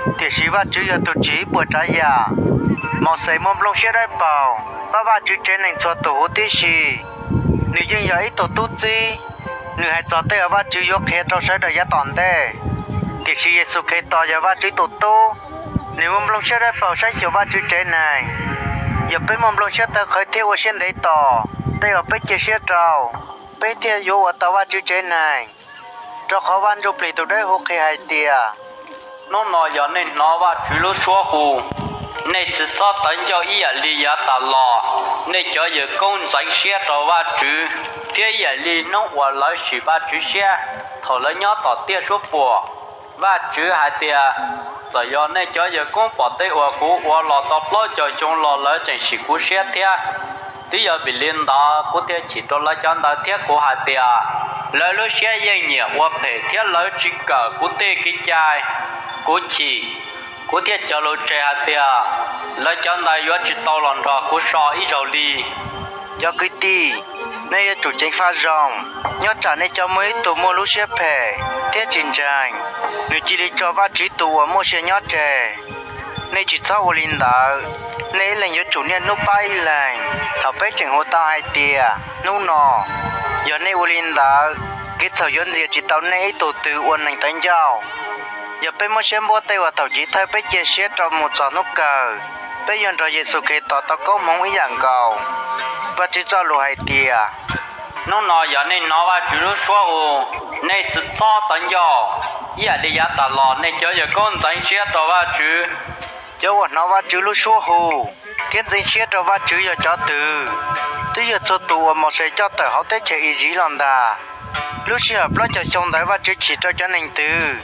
Tiam sis Vajtswv yog tus tsim ib puas tsav yam. Mauxes muaj nplooj siab dawb paug, pab Vajtswv tsev neeg txhua tus huv tib si. Nws yeej yog ib tug tub txib, nws hais txog tej uas Vajtswv yuav qhia rau sawv daws yav tom ntej. Tiam sis Yexus Khetos yog Vajtswv tus Tub, nws muaj nplooj siab dawb paug saib xyuas Vajtswv tsev neeg. Yog peb muaj nplooj siab tawv qhawv thiab ua siab ntev tos tej uas peb cia siab rau, peb thiaj yuav ua tau Vajtswv tsev neeg. Rau qhov Vaj Ntsujplig tus Dawb Huv qhia hais tias: Hnub no yog nej hnov Vajtswv lub suab hu, nej tsis txhob tawv ncauj ib yam li yav tas los nej cov yawg koob ntxeev siab rau Vajtswv, thiab ib yam li hnub uas lawv sim Vajtswv siab thaum lawv nyob tom tiaj suab puam. Vajtswv hais tias: Txawm yog nej cov yawg koob pom tej uas kuv ua los tau plaub caug xyoo los lawv tseem sim kuv siab thiab. Twb yog vim li ntawd kuv thiaj chim rau lawv cov ntawd thiab kuv hais tias: Lawv lub siab yeej nyiam ua phem thiab lawv tsis kawm kuv tej kev cai. Kuv chim, kuv thiaj cog lus tseg hais tias: Lawv cov ntawd yuav tsis tau los nrog kuv so ib zaug li. Cov kwv tij, nej yuav tsum ceev faj zoo, nyob tsam nej cov muaj ib tug muaj lub siab phem thiab tsis ntseeg, nws cia li tso Vajtswv tus uas muaj sia nyob tseg. Nej tsis txhob ua li ntawd. Nej ib leeg yuav tsum niaj hnub pab ib leeg. Thaum peb tseem hu tau hais tias hnub no, yog nej ua li ntawd, kev txhaum yuav ntxias tsis tau nej ib tug twg ua neeg tawv ncauj. Yog peb muab siab npuab tej uas thaum chiv thawj peb cia siab rau mus txog hnub kawg, peb yuav nrog Yexus Khetos tau koob hmoov ib yam nkaus. Vajtswv txoj lus hais tias: Hnub no yog nej hnov Vajtswv lub suab hu, nej tsis txhob tawv ncauj ib yam li yav tas los nej cov yawg koob ntxeev siab rau Vajtswv. Cov uas hnov Vajtswv lub suab hu thiab ntxeev siab rau Vajtswv yog cov twg? Twb yog txhua tus uas Mauxes coj tawm hauv teb chaws Iziv los ntag. Lub sij hawm plaub caug xyoo ntawd Vajtswv chim rau cov neeg twg?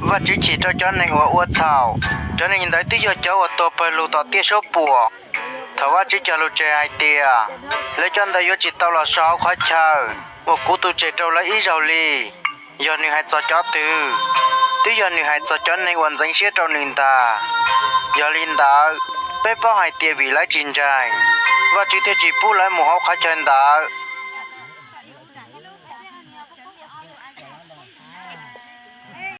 Vajtswv chim rau cov neeg uas ua txhaum. Cov neeg ntawd twb yog cov uas tuag pawg lug tom tiaj suab puam. Thaum Vajtswv cog lus tseg hais tias: Lawv cov ntawd yuav tsis tau los so hauv qhov chaw uas kuv tu tseg rau lawv ib zaug li, yog nws hais txog cov twg? Twb yog nws hais txog cov neeg uas ntxeev siab rau nws ntag. Yog li ntawd, peb paub hais tias vim lawv tsis ntseeg, Vajtswv thiaj tsis pub lawv mus hauv qhov chaw ntawd.